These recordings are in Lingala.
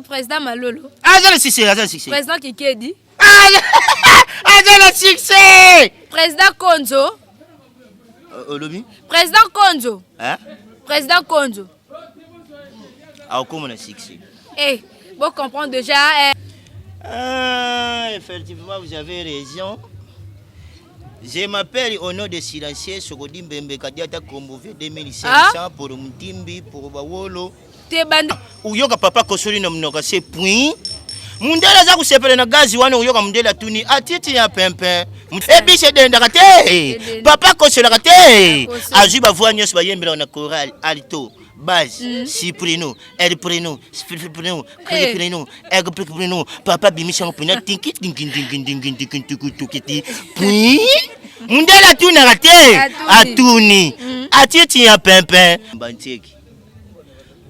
Président Malolo. Aza na succès, aza na succès. Président Kikedi. Aza na succès. Président Konzo. Olobi? Président Konzo. Hein? Président Konzo. Akokoma na succès. Eh, bon comprendre déjà. Eh. Ah, effectivement, vous avez raison. Je m'appelle au nom de Silencieux Sokodi Mbembe Kadiata Kombo 2500 Ah? pour Mtimbi, pour Bawolo. Te bandi. Oyoka papa kosoli na monoko se puis mundele aza kosepela na gazi wana. Oyoka mundele atuni atiti ya pempe ebisi edendaka te. Edenda. Papa akosolaka te. Akosoli. Azwi bavoi nyonso bayembelaka na chorale: alto, base, soprano, el preno, preno, preno, preno. Papa abimisi yango mpena tinki tinki tinki tinki tinki tinki tinki. Puis mundele atunaka te. Atuni. Atuni atiti ya pempe bantieki.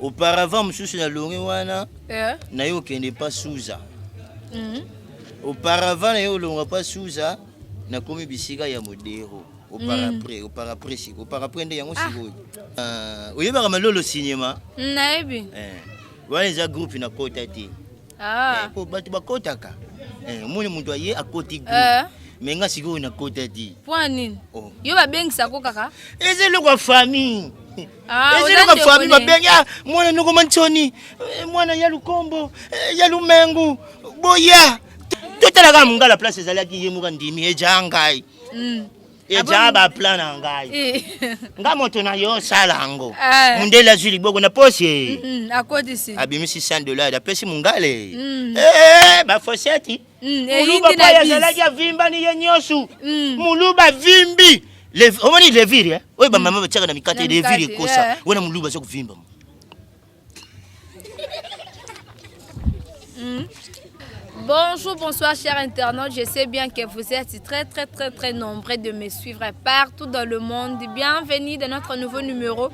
Auparavant mosusu nalongi wana. Eh. Naye okende pa Suza. Auparavant naye olongwa pa Suza, nakomi bisika ya Modero. Auparapres, auparapres, siko auparapres nde yango sikoyo. Ah, oyebaka Malolo Cinéma? Nayebi. Eh, wana eza groupe nakota te. Ah. Eh, po bato bakotaka. Eh, omoni moto aye akoti groupe. Eh. Me nga sikoyo nakota te. Point nini? Oh. Yo babengisako kaka. Eza eloko ya famille. Ah, Eza oza eloko ya ndeko famille. ne. Babengi: "Ah, mwana noko Mantsoni, eh, mwana ya Lukombo, eh, ya Lumengu, boya totalaka mongala." Place ezalaki ye moko andimi eja ngai. Eja baplan na ngai. Eh. Nga moto na yo osala yango. Eh. Mundele azwi liboko na poche. Akotisi. Abimisi 100 dollar, apesi mongale. Eh, bafoseti. Eyindi Moluba na pai bis. azalaki avimbani ye nyonso. Moluba avimbi. Omoni levure, eh? Oyo bamama batiaka na mikate. Na Levure mikate, ekosa eh. wana moluba aza kovimba. Bonjour, bonsoir, chers internautes. Je sais bien que vous êtes très, très, très, très nombreux de me suivre partout dans le monde. Bienvenue dans notre nouveau numéro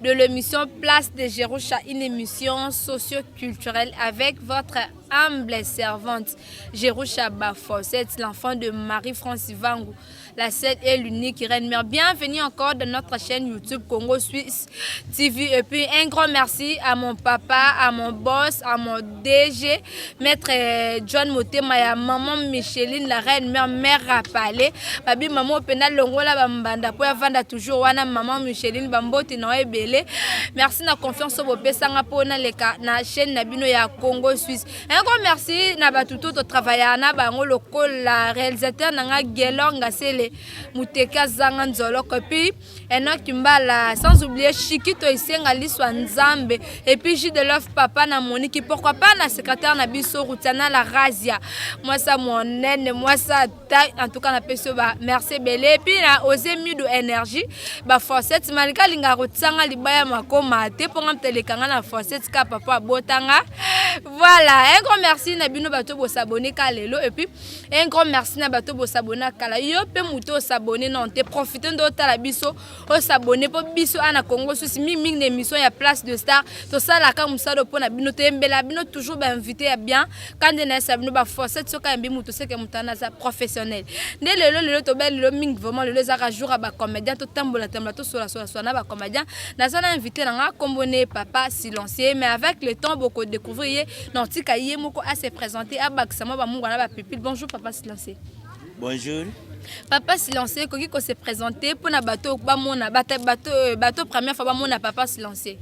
de l'émission Place de Jerusha, une émission socio-culturelle avec votre humble servante, Jerusha Bafosset, l'enfant de Marie-France Vangou, la seule et l'unique reine mère. Bienvenue encore dans notre chaîne YouTube Congo Suisse TV. Et puis un grand merci à mon papa, à mon boss, à mon DG, Maître John Motema, et à maman Micheline, la reine mère, mère Rapalé. Babi maman pena longola bambanda po vanda toujours wana maman Micheline, bambote na ebele. Merci na confiance bopesanga pona leka na chaîne na bino ya Congo Suisse. Un grand merci na batuto to travailler na bango lokola réalisateur nanga Gelor Ngasele Muteka Zanga Nzoloko et puis Enoch Mbala, sans oublier Chikito Isenga Liswa Nzambe et puis J de Love papa na Monique, pourquoi pas na secrétaire na biso Rutiana la Razia, moi ça mon nene, moi ça taille. En tout cas na peso ba merci belé. Et puis na Osé Mido énergie ba forcette malika linga kotsanga libaya makoma te ponga mtelekanga na forcette ka papa botanga. Voilà, un grand merci na bino bato bo s'abonner ka lelo et puis un grand merci na bato bo s'abonner kala. Yo pe muto s'abonner non te, profiter ndo tala biso osabonner po biso ana Congo Suisse mingi mingi na émission ya Place de Star. Tosalaka mosala mpo na bino, toyembela bino toujours bainvité ya bien. Kande na yesa bino baforcette soki ayambi moto seke moto wana aza professionnel. Nde lelo lelo tobai lelo mingi vraiment, lelo ezaka jour ya bacomédien. Totambola tambola, tosolasola na bacomédien. Naza na invité na nga, kombo ne Papa Silencieux, mais avec le temps bokodécouvrir ye. Na otika ye moko ase présenter, abakisa mwa bamungu na bapipile. Bonjour Papa Silencieux. Bonjour. Papa Silencieux, ekoki kose présenter mpona bato bamona bato première fois bamona Papa Silencieux?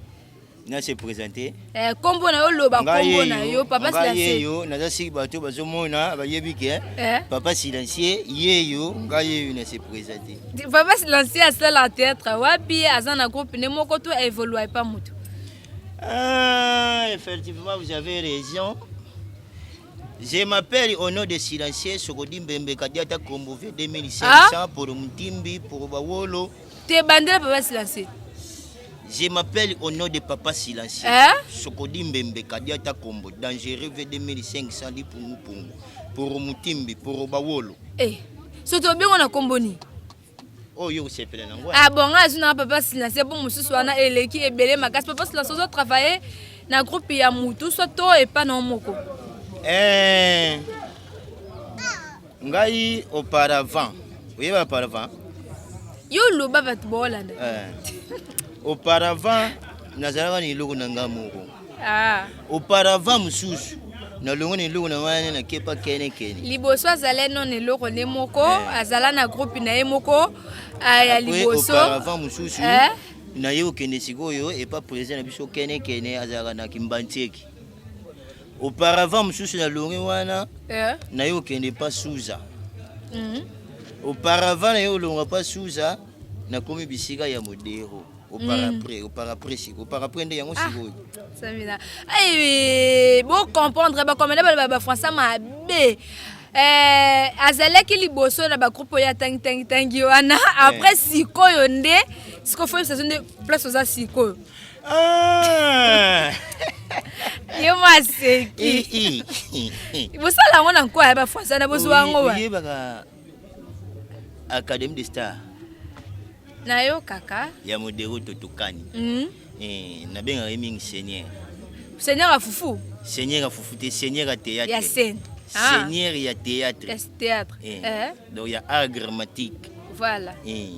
Na se présenter. Eh, kombo na yo, loba kombo na yo, Papa Ngai Silencieux. yeyo naza siki bato bazomona bayebi ke Eh? Papa Silencieux yeyo, ngai yeyo na se présenter. Papa Silencieux asala théâtre wapi? Aza na groupe ne moko to évolue epa moto? Ah, effectivement, vous avez raison. Je m'appelle au nom de Silencieux Sokodi Mbembe Kadiata Kombo 2500 Ah? pour Mtimbi, pour Bawolo. Te bandela, Papa Silencieux. Je m'appelle au nom de Papa Silencieux. Eh? Sokodi Mbembe Kadiata Kombo, dangereux V2500 di Pungu Pungu. Pour Mutimbi, pour Bawolo. Eh, so tobengo na kombo nini? Oyo osepela nango. Ah bon, nga azwi nanga Papa Silencieux mpo mosusu wana eleki ebele makasi. Papa Silencieux, ozotravaille na groupe ya mutu so to epa na yo moko? Eh, ngai auparavant, oyeba auparavant? Yo loba, bato baolanda. Eh, auparavant nazalaka na eloko na ngai moko. Ah. Auparavant mosusu nalongo na eloko na wana nakepa kene kene. Liboso azala nano eloko nde moko, azala na groupe na ye moko ya liboso. Auparavant mosusu naye kokende sikoyo epa président na biso kene kene, azalaka na Kimbantieki. Auparavant mosusu nalongi wana, naye kokende epa Suza. Auparavant naye kolonga pa Suza, nakomi bisika ya Modero. Auparapres, auparapres sikoyo, auparapres nde yango sikoyo. Samina, bocomprendre, bakomenda baloba bafrançais mabe. Azalaki liboso na bagroupe oyo atangi tangi tangi wana. Après sikoyo nde sikoyo fo yebisa nde place oza sikoyo. Ah! Ye mwa aseki. Bosala yango na nkoya ya bafrançais na bozwa yango wa. Oyebaka Académie de Star? Nayokaka. Ya Modero Totokani. Nabengaka ye mingi Seigneur. Seigneur ya fufu? Seigneur ya fufu te, Seigneur ya théâtre. Ya scène. Seigneur ya théâtre. Ya théâtre. Donc ya art dramatique. Voilà.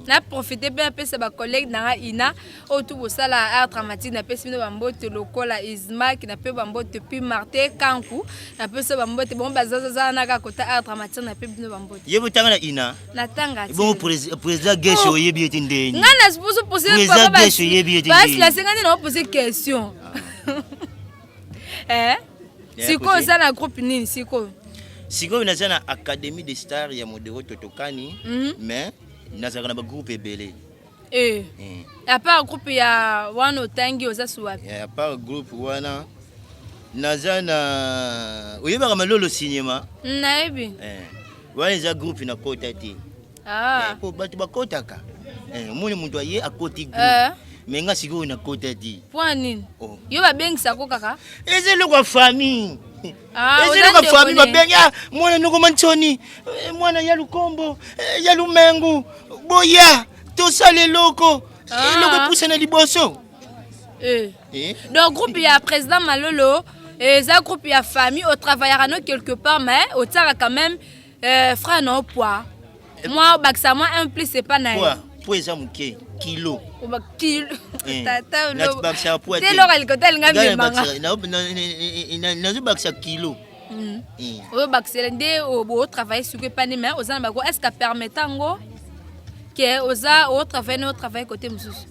Na profite mpe napesa bacollègue na nga ina oyo tu bosala art dramatique, napesi bino bambote lokola Ismak, nape bambote, puis Martin Kanku, napesi bambote. Bango bazazaza na kaka kota art dramatique, nape bino bambote. Ye botanga na ina? Natanga. Bongo président Geshe, oyebi ete ndeni? Nga na poso pose. Président Geshe, oyebi ete? Basi nasenga nde naopose question. Sikoyo oza na groupe nini sikoyo? Sikoyo naza na Académie de Star ya Modero Totokani, mais nazalaka na bagroupe ebele. À part groupe ya wana otangi, oza su wapi? À part groupe wana, naza na, oyebaka Malolo Cinéma? Nayebi. Wana eza groupe nakota te. Po bato bakotaka, omoni moto aye akoti groupe, mais nga sikoyo nakota te. Mpo nini? Yo babengisako kaka? Eza eloko ya famille. Eza eloko ya famille. Babengi mwana noko Mantsoni, mwana ya Lukombo, ya Lumengu, boya tosala eloko, eloko epusa na liboso. Donc groupe ya président Malolo eza groupe ya famille, otravaillaka no quelque part, mais otiaka quand même frère na poids mwa, obakisa mwa un plus epa na ye. Po eza moke, kilo. Kilo, tata. Te, eloko alikota alinga memanga. Nazobakisa kilo. Oyo bakisela nde otravaille sikoyo epani, mais oza na bako, est ce que apermettre yango ke oza otravaille na otravaille côté mosusu?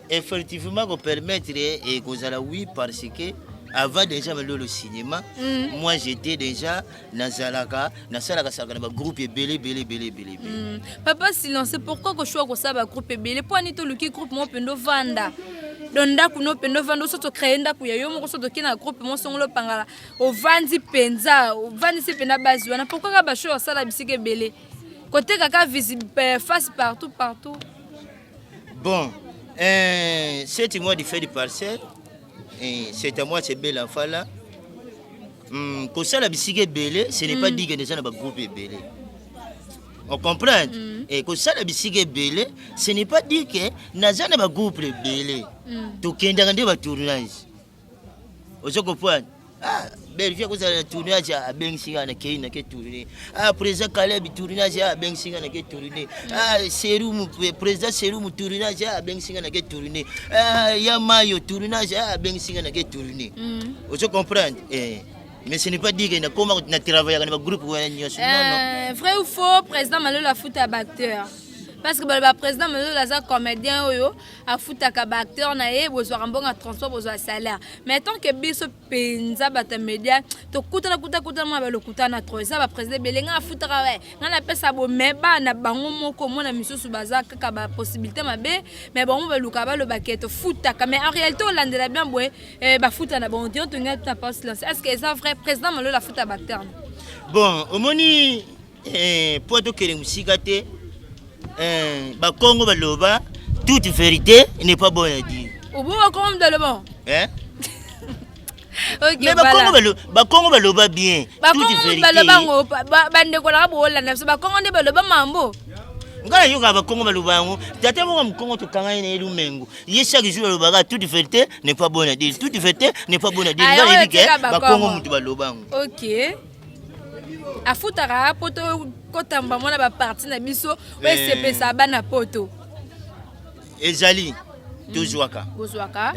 Effectivement, kopermettre ekozala oui, parce que avant déjà Malolo Cinéma, moi j'étais déjà, nazalaka, nasalaka salaka na bagroupe ebele ebele ebele ebele. Papa Silence, pourquoi koshwa kosala bagroupe ebele? Mpo ani toluki groupe moko mpenza ovanda donc ndako no mpenza ovanda, so tocrée ndako ya yo moko, so toki na groupe mo songolo opangala, ovandi mpenza, ovandisi mpenza base wana. Pourquoi kaka basho osala bisika ebele, koteka kaka face partout partout? Bon, 7 mois du fait du parcelle, c'est à moi, c'est bel enfant là. Kosala bisika ebele, ce n'est pas dit que eza na bagroupe ebele. On comprend? Kosala bisika ebele, ce n'est pas dire que naza na bagroupe ebele. Tokendaka nde batournage, ozo comprendre? Ah, Belvi akozala na tournage, abengisi nga, nakei, nake tourne. Ah, président Caleb, tournage, abengisi nga, nake tourne. Ah, Serumu, président Serumu, tournage, abengisi nga, nake tourne. Ah, ya Mayo, tournage, abengisi nga, nake tourne. Ozo comprendre? Mais ce n'est pas dire que nakoma na travaillaka na bagroupe wana nyonso, non, non. Vrai ou faux, président Malolo afuta baacteur? Parce que baloba président Malolo aza comédien oyo afutaka baacteur na ye, bozwaka mbongo ya transport, bozwa salaire. Mais tant que biso mpenza bato ya média tokutana kuta mwa balokuta na tro, eza baprésident ebele ngai afutaka we, ngai napesa bo, mais bana bango moko omona misusu baza kaka bapossibilité mabe, mais bango balukaka balobaka tofutaka, mais en réalité olandela bien boye, bafuta na bango te. Tongai tuna pa Silence, est ce que eza vrai, président Malolo afuta baacteur? Bon, omoni, po tokende mosika te, Bakongo baloba: toute vérité n'est pas bonne à dire. Obo Bakongo baloba? Hein? Mais Bakongo baloba bien. Bakongo baloba ngo, bandeko nanga boolanda biso, Bakongo nde baloba mambo. Ngai nayokaka Bakongo baloba yango. Tata moko mokongo tokanga ye na ye Lumengo, ye chaque jour alobaka: toute vérité n'est pas bonne à dire, toute vérité n'est pas bonne à dire. Ngai nayebi ke Bakongo mutu baloba yango. Ok, afutaka po tokotamba mwana baparti na biso oyo esepesa bana poto. Ezali tozwaka. Bozwaka.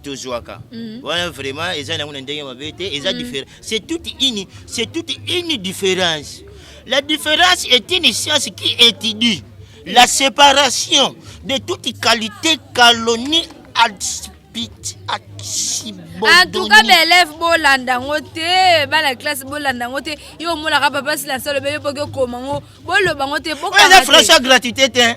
Tozwaka wana vraiment eza nango na ndenge mabe te, eza différent. C'est toute une différence. La différence est une science qui étudie la séparation de toute qualité calonie. En tout cas, baélève, bolanda yango te. Bana classe, bolanda yango te. Yo omonaka papa Silanse alobi, yo mpoki okoma yango, boloba yango te. Oyo eza français gratuité te.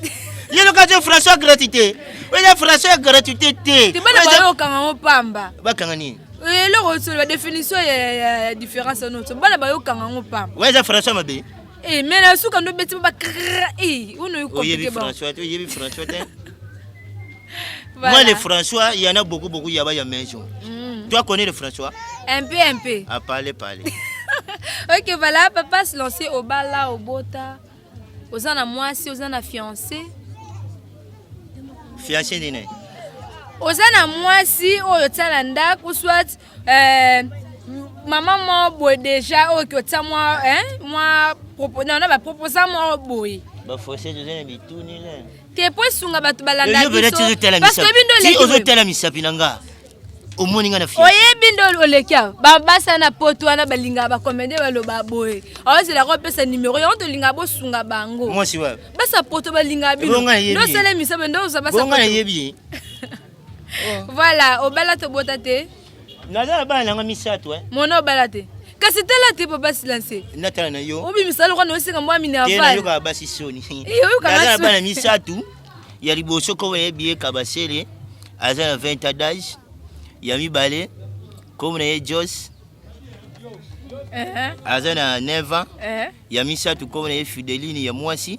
Ye loka te, français gratuité, oyo eza français gratuité te. Te, bana bayokanga yango pamba. Bakanga nini? Eloko osolo, badéfinition ya différence wana oso, bana bayokanga yango pamba. Oyo eza français mabe. Mais na suka ndo beti bakra ono. Oyebi françois te, oyebi françois te. Moi, le François, il y en a beaucoup, beaucoup, il y a ya maison. Toi, connais le François? Un peu, un peu. À parler, parler. Ok, voilà, papa se lancer au bala, au bota. Oza na mwasi, oza na fiancé? Fiancé nini? Oza na mwasi oyo otia na ndako, soit mama moko boye déjà oyo otia mwa, hein, mwa na baproposa moko boye? Baforcé, toza na bituni le. Te, po esunga bato balanda biso, parce que oyebi nde oleki. Ozotala misapi na nga, omoni nga na Oyebi nde oleki awa, babasa na poto wana balingaka bacomédien, baloba boye, aozelaka opesa numero yango. Tolingaka bosunga bango. Mwasi wa Basa poto balingaka bino. Nde osala émission, nde ozwa basa. Bonga nayebi. Voilà, obala tobota te? Naza na bana nanga misato. Mona, obala te, kasi tala te, papa Silence. Natala na yo. Obimisa lokwa na osenga mwa minerval. Nayokaka basi soni. Naza na bana misato. Ya liboso, kombo nayebi ye Kabasele, aza na 20 ans d'âge. Ya mibale, kombo na ye Jos, aza na 9 ans. Ya misato, kombo na ye Fideline, ya mwasi,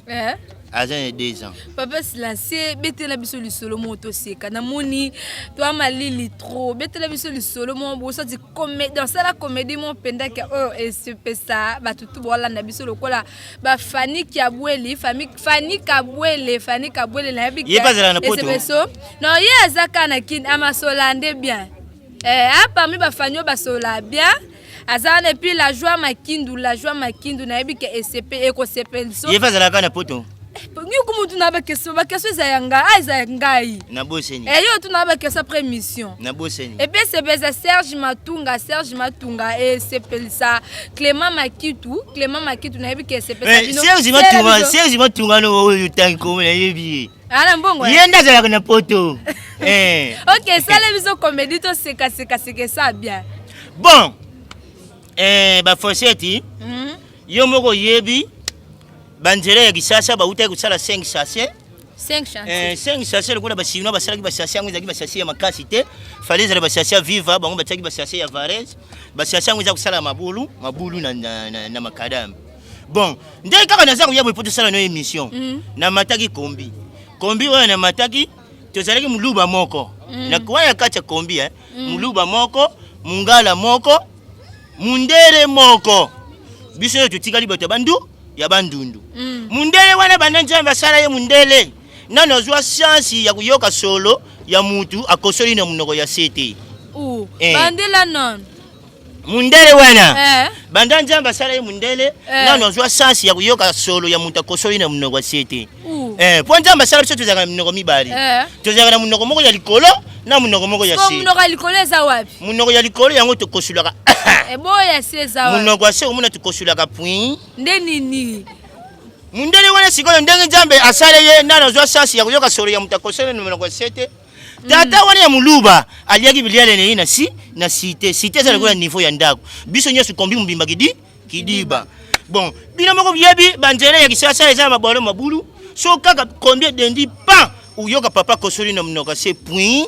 aza na 2 ans. Papa Silence, betela biso lisolo moko toseka. Namoni toa malili trop. Betela biso lisolo moko bosati comédie, osala comédie moko mpendaki oyo esepesa bato tu bolanda biso, lokola bafani Kiabweli, Fani Kabwele, Fani Kabwele, nayebi. Ye mpe azalaka na poto? Esepeso non, ye aza kaka na Kini, amasola nde bien. Parmi bafani oyo basola bien, aza wana. Et puis la Joie Makindu, la Joie Makindu, nayebi ke esepe ekosepeliso. Ye mpe azalaka na poto? Nyuku mutu na baquestion, baquestion eza ya ngai, eza ya ngai. Naboseni. Yo tuna baquestion après mission. Naboseni. Et puis esepelisa Serge Matunga, Serge Matunga, esepelisa Clément Makitu, Clément Makitu, nayebi ke esepelisa bino. Serge Matunga, Serge Matunga no oyo tangi komo, nayebi ye. Ala mbongo. Ye nde azalaka na poto. Ok, sala biso comédie, tosekaseka esa bien. Bon, bafosseti, yo moko oyebi banzela ya Kisasa, bautaki kosala 5 sachet. 5 chantier. 5 sachet, lokola bachinois basalaki basachet yango, ezalaki basachet ya makasi te. Fallait ezala basachet ya viva, bango batiaki basachet ya varese. Basachet yango eza kosala mabulu mabulu na macadam. Bon, ndenge kaka naza koya boye po tosala no émission, namataki kombi. Kombi oyo namataki, tozalaki moluba moko na wana kati ya kombi, moluba moko, mongala moko, mundere moko. Biso oyo totikali bato ya bandu ya Bandundu. Mundele wana, banda Nzambe asala ye mundele, nano azwa chance ya koyoka solo ya mutu akosoli na monoko ya se te. Bandela non. Mundele wana, banda Nzambe asala ye mundele, nano azwa chance ya koyoka solo ya mutu akosoli na monoko ya se te. Mpo Nzambe asala biso, tozalaka na minoko mibale. Tozalaka na monoko moko ya likolo na monoko moko ya se. Monoko ya likolo eza wapi? Monoko ya likolo yango tokosulaka. Eboya se eza wapi? Monoko ya se, omona tokosulaka puis. Nde nini? Mundele wana sikoyo, ndenge Nzambe asala ye, nano azwa chance ya koyoka solo ya moto akosala na monoko ya se te. Tata wana ya moluba aliaki biliale na ye na si na cité. Cité eza lokola niveau ya ndako. Biso nyonso kombi mobimba kidi kidiba. Bon, bino moko biyebi banzela ya Kisasa eza na mabolo mabulu. So kaka kombi edendi pan, oyoka papa kosoli na monoko se puis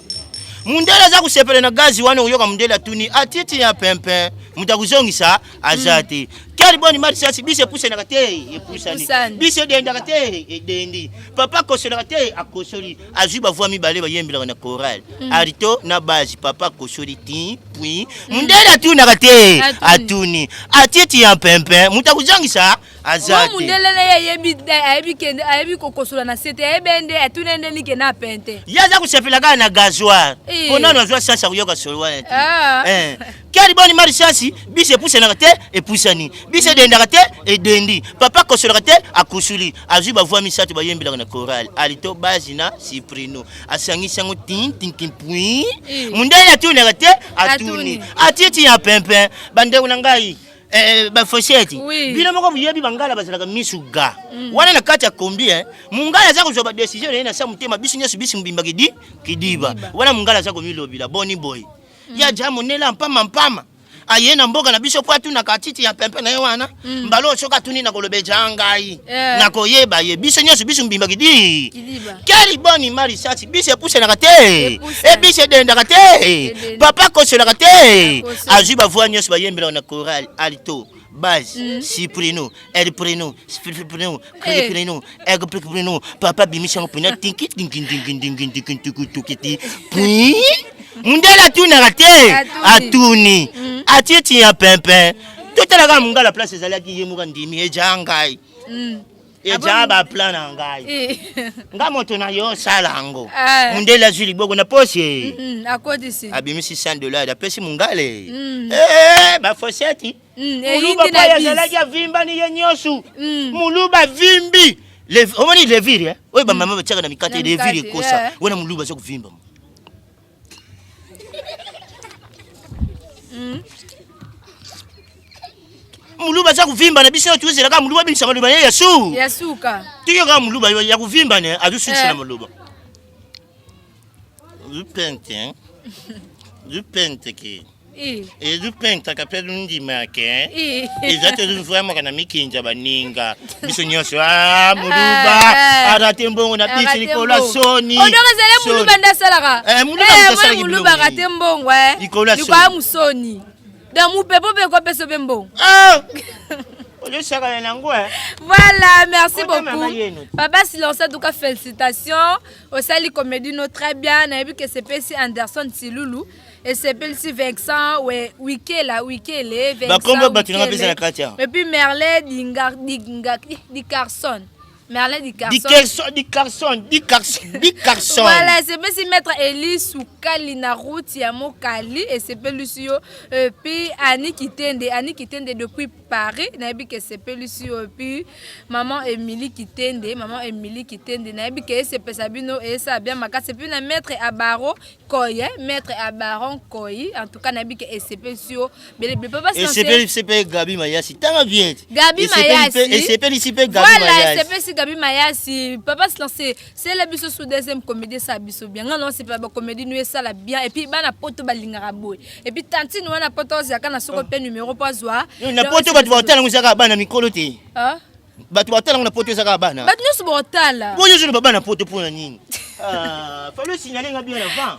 mundele aza kosepela na gazi wana. Oyoka mundele atuni atiti ya pempe, moto akozongisa aza te. Quelle bonne malchance! Biso epusanaka te, epusani. Epusani. Biso edendaka te, edendi. Papa akosolaka te, akosoli. Azwi bavoix mibale bayembelaka na chorale, alto na base. Papa akosoli ti puis mundele atunaka te. Atuni. Atuni atiti ya pempe, moto akozongisa aza Wa te. Mundele na ye ayebi, ayebi kende, ayebi kokosola na se te, ayebi nde atuni nde nike na pente. Ye aza kosepela kaka na gasoir. Eh. Mpo nano azwa chance ya koyoka solo wana te. Ah. Quelle bonne malchance, bisi epusanaka te epusani, bisi edendaka te edendi, papa akosolaka te akusuli, azwi bavoi misato bayembelaka na chorale, alito base na cyprino, asangisi yango tin tin tin pui, mundele atunaka te atuni, atiti ya pempe, bandeko na ngai eh, bafosheti Oui. bino moko boyebi bangala bazalaka misu ga wana na kati ya kombi eh, mongala aza kozwa badesizio na ye na sa motema biso nyonso biso mobimba kidi kidiba wana mongala aza komilobila boni boye ya ja monela mpama mpama aye na mboka na biso mpo atunaka atiti ya pempe na ye wana mbala oyo soki atuni na koloba eja ngai Eh. nakoyeba ye biso nyonso biso mobimba kidi Kidiba. keli boni marisasi biso epusanaka te Epusana. e biso edendaka te Edenda. papa akosolaka te Akosola. azwi bavoi nyonso bayembelaka na chorale alto base cyprino el prino prino prino egg prino papa abimisi yango mpena tinki tinki tinki tinki tinki tinki tinki ti pui mundele atunaka te Atuni. atuni atiti ya pempe totalaka mongala place ezalaki ye moko andimi eja ngai eja baplan na ngai Eh. nga moto na yo osala yango Ah. mundele azwi liboko na poche Akotisi. abimisi 100 dollar apesi mongale Mm. Eh, bafoseti Eyindi moluba na pai bis. azalaki avimbani ye nyonso Mm. moluba avimbi omoni levire eh? Oyo bamama batiaka na mikate Na levire mikate, ekosa eh. wana moluba aza kovimba. Moluba aza kovimba na biso oyo tozelaka moluba abimisa maloba ye ya su Ya suka. tiyoka moluba ya kovimba ne azosukisa Eh. na maloba lupente lupente ke Eh. elupentaka mpe lundimake Eh. eza te luvwamaka na mikinja baninga biso nyonso a moluba Eh. arate mbongo na biso Arate likolo ya mbongo. soni Oh, donc ezali Soni. muluba nde asalaka. Eh, muluba Eh, moto mwana asalaki muluba biloko arate nini? mbongo eh. Likolo ya Likolo ya soni. musoni. Donc mupepo mpe ekopesa mpe mbongo. Ah! ozosakana nango eh. Voilà, merci Kota mama beaucoup. yenu. Papa Silence, en tout cas, félicitations. Osali comédie no très bien. Nayebi que c'est Anderson Silulu et c'est Vincent ouais, Wikela, Wikele, Vincent. Bakombo bato nanga Wikele. pesa na kati awa. Et puis Merlin Dingar Dinga Dicarson. Merlin Dicarson. Dickerson, Dickerson, Dickerson, Dickerson. Voilà, esepesi maître Eli Sukali na route ya Mokali, esepelisi yo. Et puis Annie Kitende, Annie Kitende depuis Paris, nayebi ke esepelisi yo. Et puis maman Emily Kitende, maman Emily Kitende, nayebi ke esepesa bino esala bien makasi. Et puis na maître Abaro Koy, eh, maître Abaron Koy, en tout cas nayebi ke esepelisi yo belebele. Papa Silence, Esepelisi mpe Gabi Mayasi tanga bien. Gabi Mayasi. Esepelisi mpe Gabi Voilà, Mayasi. esepelisi Gabi Mayasi. Papa Silence, sela biso su deuxième comédie esala biso bien. Nga non, c'est pas ba comédie nu esala bien. Et puis bana poto balingaka boye. Et puis tantine wana poto ozalaka na soko pe numéro po azwa. Na poto bato baotala yango ezaka bana mikolo te. Ah? Bato baotala yango na poto ezaka bana. Bato nyonso baotala. Boyo ozoloba bana poto mpona nini? Ah, fallait signaler nga bien avant.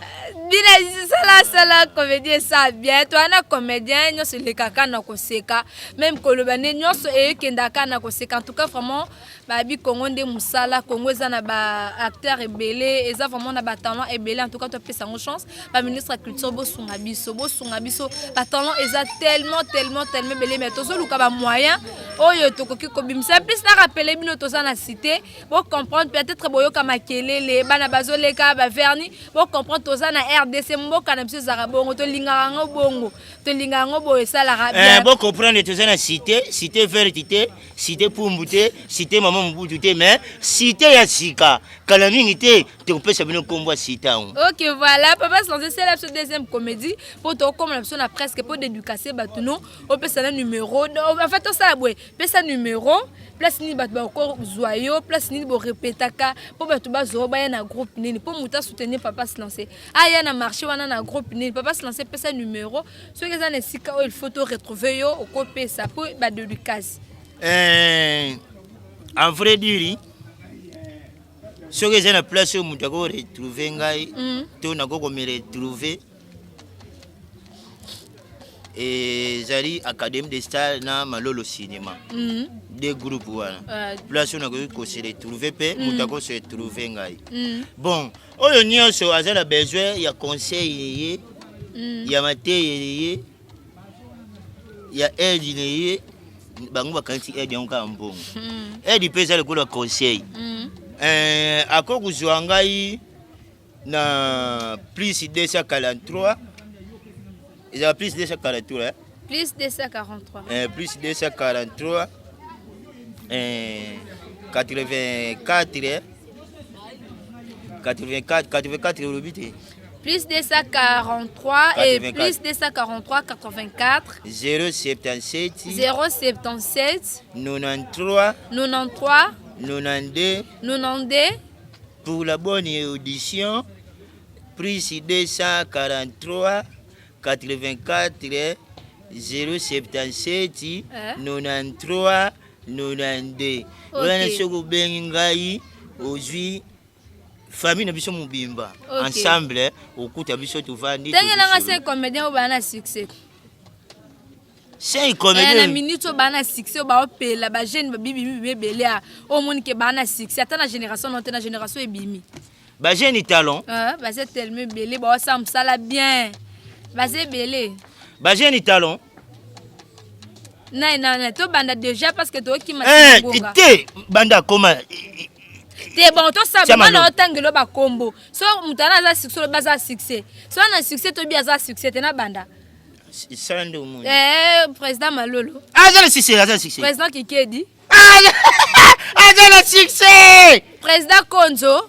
Bina sala sala comédie esala bien. To wana comédien nyonso elekaka na koseka. Même koloba nde nyonso ekendaka na koseka. En tout cas vraiment babi Congo nde mosala, Congo eza na ba acteur ebele, eza vraiment na ba talent ebele. En tout cas topesa yango chance. Ba ministre ya culture bosunga biso, bosunga biso. Ba talent eza tellement tellement tellement ebele mais tozoluka ba moyen oyo tokoki kobimisa. Plus na rappeler bino toza na cité, bo comprendre peut-être boyoka makelele, bana bazoleka ba vernis, bo comprendre toza na RDC mboka na biso ezalaka bongo, tolingaka yango bongo, tolingaka yango boye esalaka Eh, bien. bo comprendre toza na cité, cité verte te, cité pumbu te, cité mama mobutu te, mais cité ya sika. Kala mingi te tokopesa bino nkombo ya cité yango. Ok, voilà, papa Silence, c'est la deuxième comédie pour te comme la personne presque pour dédicacer bato no, opesa na numéro. En fait, osala boye, pesa numéro, place nini bato bakozwa yo, place nini borepetaka mpo bato bazwa baya na groupe nini mpo moto asoutenir papa Silence aya na marché wana na groupe nini. Papa Silence, pesa numéro soki eza na esika oyo il faut to retrouver yo, okopesa mpo badédicace. Eh, en vrai dire, soki eza na place oyo moto akoretrouve ngai to nakoki komiretrouve, ezali Académie de Star na Malolo Cinéma, deux groupes wana. Place oyo nakoki kose retrouve mpe moto akose retrouve ngai. Bon, oyo nyonso aza na besoin ya conseil ye, ya mateyele ye, ya aide na ye, bango bakanisi aide yango kaka mbongo. Aide mpe eza lokola conseil. Eh, akoki kozwa ngai na plus 243 Ezalaka plus 243, eh? Plus 243. Plus 243, 84, 84, 84 olobi te. Plus 243 et 84. Plus 243 84 077 077 93 93 92. 92. Pour la bonne audition, plus 243 84 077 93 92. Wana soki obengi ngai, ozwi famille na biso mobimba. Ensemble okuta biso tovandi. Ntangelanga cinq comédien oyo baa na succès. Cinq Na comédien? Minute oyo baa na succès, oyo baopela bajeune, babibimi ebele a oyo omoni ke baa na succès, ata na génération no te, na génération ebimi. Bajeune talent. Baza tellement ebele, baosala mosala bien, baza ebele. Bajeune talent. Nai nana, tobanda déjà parce que tokima. Te, banda koma. Te, bon, tosala Tia bana. Malo. Otangela bakombo so moto wana aza succès, olobi aza succès, so wana succès, toyebi aza succès te, na banda. Sala nde omoni. Président Malolo. Aza na succès, aza na succès. Président Kikedi. Aza na succès. Président Konzo.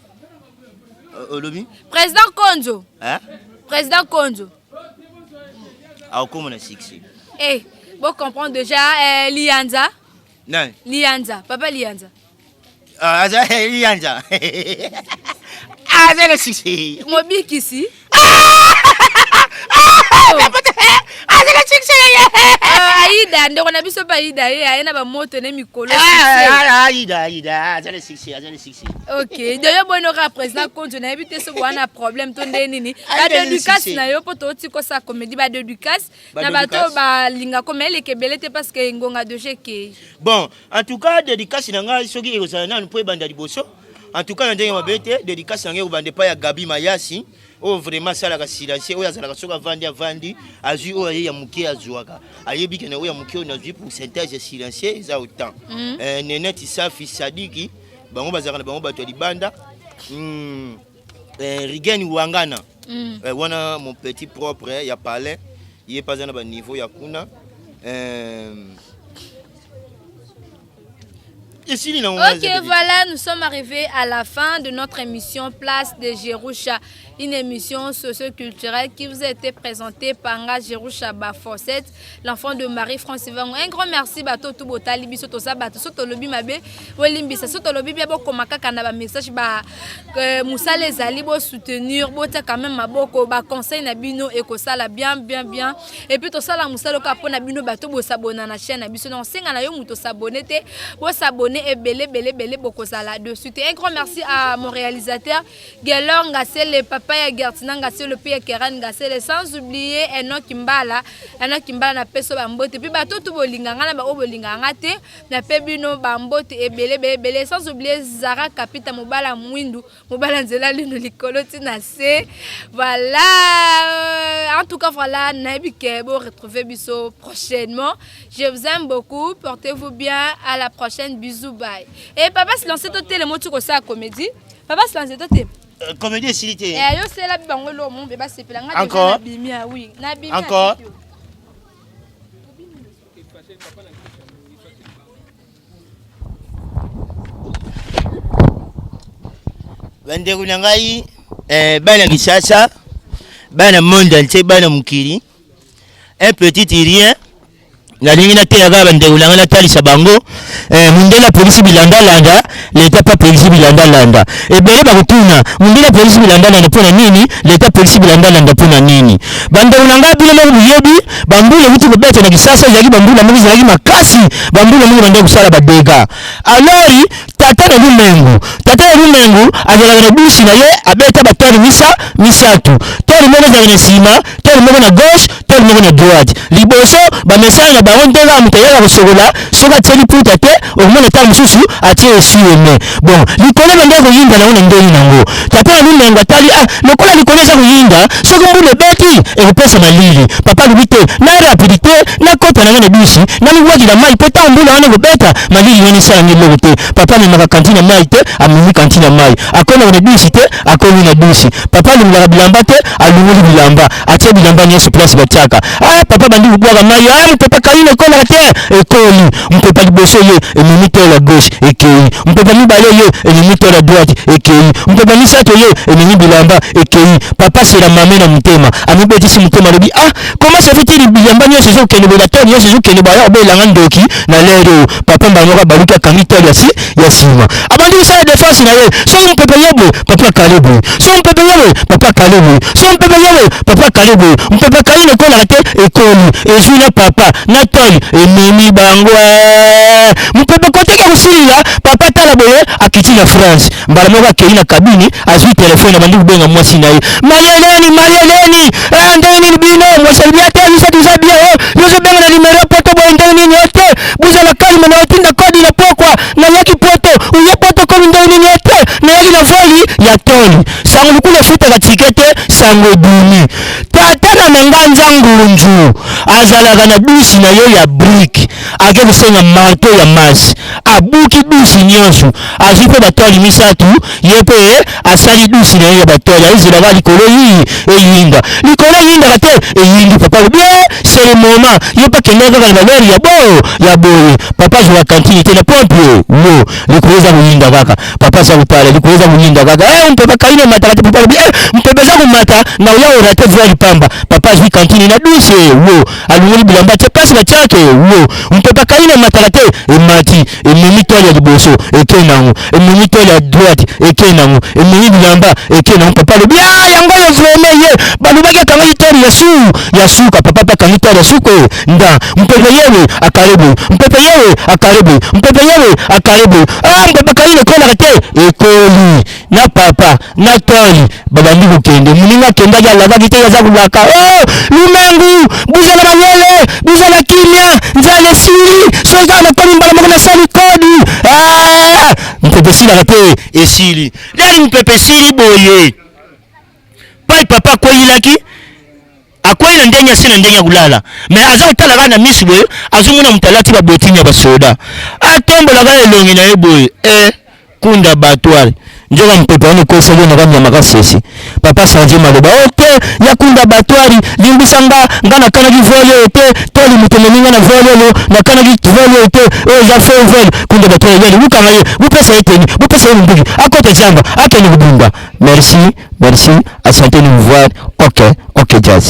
Olobi? Président Konzo. Hein? Président Konzo. Akokoma na succès. Bon, comprendre déjà, Lianza. Nani? Lianza, papa Lianza. Ah, aza Lianza, aza na succès. Mobikisi. Aza na succès. Aida, ndeko na biso mpe Aida, ye aye na bamoto ne mikolo succès. Aida, Aida aza na succès, aza na succès. Ok, deyo boyino kaka président Konzo, nayebi te soki wana problème to nde nini. Aida na Badédicace succès. na yo, mpo touti kosala comédie, badédicace na bato oyo Badédicace. balingaka, ma eleka ebele te parce que ngonga déjà ekei. Bon, en tout cas, dédicace na ngai soki ekozala nanu mpo ebanda liboso, en tout cas na ndenge mabe te, dédicace na ngai ekobanda epai ya Gabi Mayasi, oyo vraiment asalaka silencieux, oyo azalaka soki avandi, avandi, azwi oyo aye ya moke, azwaka, ayebi kene oyo ya moke oyo nazwi, pourcentage ya silencieux eza autant. Neneti Safi Sadiki, bango bazalaka na bango bato ya libanda. Rigen Wangana. Wana mon petit propre, ya palais, ye mpe aza na baniveau ya kuna. Esili nango. Ok, voilà, nous sommes arrivés à la fin de notre émission Place de Jerusha, une émission socio-culturelle qui vous a été présentée par nga Jerusha Baforcet, l'enfant de Marie-France Vango. Un grand merci bato tout botali biso, tosa bato, soki tolobi mabe, bolimbisa, soki tolobi bien, bokoma kaka na ba message ba musala ezali, bo soutenir, botia quand même maboko, ba conseil na bino ekosala bien bien bien. Et puis tosala musala kaka mpona bino bato bosabona na chaîne na biso. Na osenga na yo moto osabone te, bosabone ebele ebele ebele, bokozala dessus te. Un grand merci à mon réalisateur Gelor Ngasele, papa ya Gertina Ngasele, pe ya Keran Ngasele, sans oublier Enoch Mbala, Enoch Mbala na peso bambote. Puis bato tout bolinga nga na ba oyo bolinga nga te, na pe bino bambote ebele ebele ebele, sans oublier Zara Kapita, mobala mwindu, mobala nzela lino likolo ntina se. Voilà, en tout cas voilà, nayebi ke bo retrouver biso prochainement. Je vous aime beaucoup, portez-vous bien, à la prochaine, bisous, bye. Et papa Silence, to telemo ti kosala comédie. Papa Silence, to te. Comédie esili te. Eh, yo sela bango eloko mo mpe basepela nga. Encore? Nabimi, ah oui, nabimi. Encore? Atiki yo. Bandeko na ngai, bana Kisasa, bana monde entier, bana mokili, un petit rien nalingi nateya kaka bandeko na ngai, natalisa bango. Mundele apolisi bilandalanda, leta mpe apolisi bilandalanda. Ebele bakotuna: mundele apolisi bilandalanda mpo na nini? Leta apolisi bilandalanda mpo na nini? Bandeko na ngai, bino moko boyebi, bambula euti kobeta na Kisasa ezalaki bambula moko ezalaki makasi, bambula moko bandeki kosala badégâts. Alors tata na Lumengu, tata na Lumengu azalaka na bus na ye, abeta batôle misa misato: tôle moko ezalaka na nsima, tôle moko na gauche, tôle moko na droite. Liboso bamesana na bango ndenge kaka moto ayaka kosokola, soki atie liputa te, okomona ntango mosusu atie esuyeme. Bon, likolo bandeki koyinda nango na ndenge nango. Tata na Lumengu atali: ah, lokola likolo eza koyinda, soki mbula ebeti ekopesa malili. Papa alobi te, na rapidité nakota nanga na bus, namiwakila mai, mpo ntango mbula wana ekobeta, malili wana esalangi eloko te. Papa. Amemaka kantine ya mai te, amemi kantine ya mai. Akomaka na dusi te, akomi na dusi. Papa alongolaka bilamba te, alongoli bilamba, atie bilamba nyonso place batiaka. Ah, papa bandi kobwaka mai. Ah, mopepe kaina ekolaka te, ekoli. Mopepe liboso ye ememi tolo ya gauche, ekei. Mopepe mibale ye ememi tolo ya droite, ekei. Mopepe misato ye ememi bilamba, ekei. Papa sela mame na motema, amibetisi motema, alobi: ah, comment ça fait-il bilamba nyonso ezokende boye, batole nyonso ezokende boye, aya kobelanga ndoki na lere oyo? Papa mbala moko abaluki, akangi tole ya si ya nsima, abandi kosala defense na ye. Soki mopepe ye boye, papa kale boye. Soki mopepe ye boye, papa kale boye. Soki mopepe ye boye, papa kale boye. Mopepe kaina ekolaka te, ekoli, ezwi na papa na tole, ememi bango. Mopepe koteka kosilila, papa tala boye, akiti na France. Mbala moko akei na kabini, azwi telefone, abandi kobenga mwasi na ye: Marieleni, Marieleni, eh, ndenge nini bino? Mwasi alobi: ate biso toza bien. O yo ozobenga na numero poto boye, ndenge nini? O te, bozala calme, na otinda kodi na pokwa. Nayaki poto. Oye poto komi ndenge nini? O te, nayaki na voli ya toli. Sango lukulu efutaka tike te, sango ebimi. Tata na manganza ngunzu azalaka na dusi na ye ya brike, ake kosenga marto ya masi, abuki dusi nyonso, azwi mpe batoli misato. Ye mpe asali dusi na ye ya batoli, ayezelaka likolo yi eyinda. Likolo eyindaka te, eyindi. Papa alobi: c'est le moment. Ye mpe akendaka kaka na balori ya bo ya boye. Papa azwaka kantine te na pompe wo, likolo eza koyinda kaka. Papa aza kotala, likolo eza koyinda kaka. Mpepe kaina emataka te. Papa alobi: mpepe eza komata na oya orater voile pamba. Papa azwi kantine na douche wo, alongoli bilamba te place batiake wo. Mpepe kaina emataka te, emati, ememi tole ya liboso, eke nango, ememi tole ya droite, eke nango, ememi bilamba, eke nango. Papa alobi: ah, yango oyo vraiment. Ye balobaki akangaki tole ya su ya suka. Papa mpe akangi tole ya suka oyo nda. Mpepe yewe akale boye, mpepe yewe akale boye, mpepe yewe akale boye. Ah, mpepe kaina ekolaka te, ekoli na papa na toli, babandi kokende. Moninga akendaki, alakaki te, aza kolaka: oh, lumengu, buzala mayele, buzala kimia, nzala esili. Soki kaka nakomi, mbala moko nasali kodi. Ah, mpepe esilaka te, esili leli. Mpepe esili boye, pai papa akweyilaki, akwei na ndenge ase na ndenge ya kolala, mais aza kotala kaka na misu boye, azomona moto alati babotini ya basoda, atombolaka elongi na ye boye, e kunda batware. Nzoka mpepe wana ekosaki ye na kanyama kasese. Papa change maloba: o te, ya kunda batwari, limbisa nga, nga nakanaki vol oyo te. Toli moto ememi nga na vol oyo, nakanaki vol oyo te, oyo eza faux vol. Kunda batwari yali bukanga ye, bopesa ye teni, bopesa ye monduki, akota zamba, akende kobunda. Merci, merci, asante, nous voir. Ok, ok, jazz.